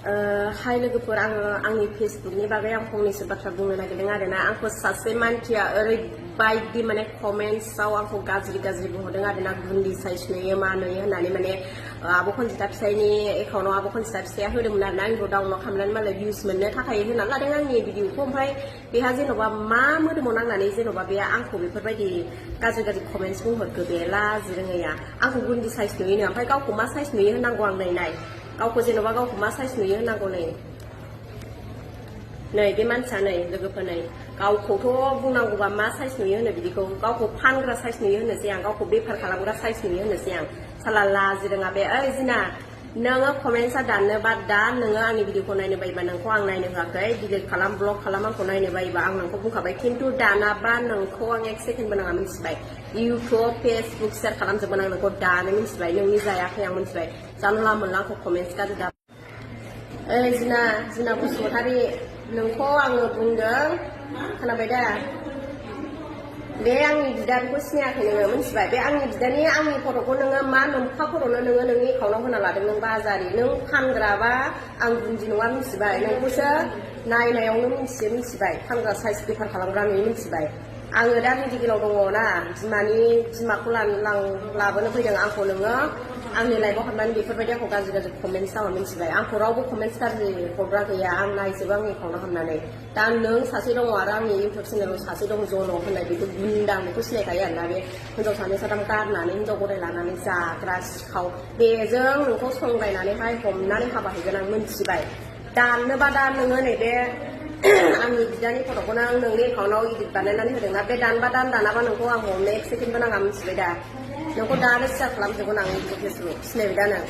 हाय लोगोफोर आंनि फेसबुकनि बागै आं फंनैसो बाथ्रा बुंनो नागिरदों आरोना आंखौ सासे मानसिया ओरैबायदि माने कमेन्ट्सआव आंखौ गाज्रि बुंहरदों आरोना गुन्दी साइज नुयो मा नुयो होननानै माने आब' खनजिता फिसायनि एकाउन्टआव आब' खनजिता फिसाया होदोंमोन आरोना आंखौ डाउनलड खालामनानै मालाय भिउस मोननो थाखाय होनानै लादों आंनि भिडिअखौ ओमफ्राय बेहा जेन'बा मा मोदोमाव नांनानै जेन'बा बे आंखौ बेफोरबायदि गाज्रि कमेन्ट्स बुंहरखो बे लाजि रोङैया आंखौ गुन्दी साइज नुयोनो ओमफ्राय गावखौ मा साइज नुयो होननांगौ आं नाय गावखौ जेन'बा गावखौ मा साइज नुयो होननांगौ नै बे मानसिया नै लोगोफोर नै गावखौथ' बुंनांगौबा मा साइज नुयो होनो बिदिखौ गावखौ फानग्रा साइज नुयो होनोसै आं गावखौ बेफार खालामग्रा साइज नुयो होनोसै आं साला लाजि रोङा बे ओइ जिना नोङो कमेन्ट्सआ दाननोबा दा नोङो आंनि भिडिअखौ नायनो बायोबा नोंखौ आं नायनो होआखै डिलिट खालाम ब्लक खालाम आंखौ नायनो बायोबा आं नोंखौ बुंखाबाय खिन्थु दानाबा नोंखौ आं एक सेकेन्डबो नाङा मिथिबाय इउटुब फेसबुक शेयार खालामजोबगोन आं नोंखौ दानो मिथिबाय नोंनि जायाखै आं मिथिबाय जानला मोनला आंखौ कमेन्ट्स गाज्रि दा ओइ जिना बसुमतारी नोंखौ आङो बुंदों खोनाबाय दा बे आंनि बिदानिखौ सिनायाखै नोङो मिथिबाय बे आंनि बिदानि आंनि फट'खौ नोङो मा नोमफा फट'नो नोङो नोंनि एकाउन्टआव होना लादों नों बाजारि नों फानग्राबा आं गुन्दी नङा मिथिबाय नोंखौसो नायनायावनो मिथिबाय फानग्रा साइज बेफार खालामग्रा नुयो मिथिबाय आङो दा मेडिकेलाव दङ ना बिमाखौ लाबोनो फैदों आंखौ नोङो आंनि लाइफआव हाबनानै बेफोरबायदि आंखौ गाज्रि कमेन्ट्स दामा मिथिबाय आंखौ रावबो कमेन्ट्स गाज्रि हरग्रा गैया आं नायजोबो आंनि एकाउन्टआव हाबनानै दा नों सासे दङ आरो आंनि इउटुब चेनेलाव सासे दं जन' होननाय बेखौ गुन्दा बेखौ सिनायखायो आरोना बे हिनजाव सानै साथाम गारनानै हिनजाव गदाय लानानै जाग्रा सिखाव बेजों नोंखौ संलायनानैहाय हमनानै हाबा हैगोन आं मिथिबाय दाननोबा दा नोङो नैबे आंनि बिदानि फट'खौनो आं नोंनि एकाउन्टआव इडिट बानायनानै होदोंना बे दानबा दानाबा नोंखौ आं हमनो एक सेकेन्डबो नाङा मिथिबाय दा नोंखौ दानो शेयार खालामजोबगोन आं फेसबुक सिनायबाय दा नों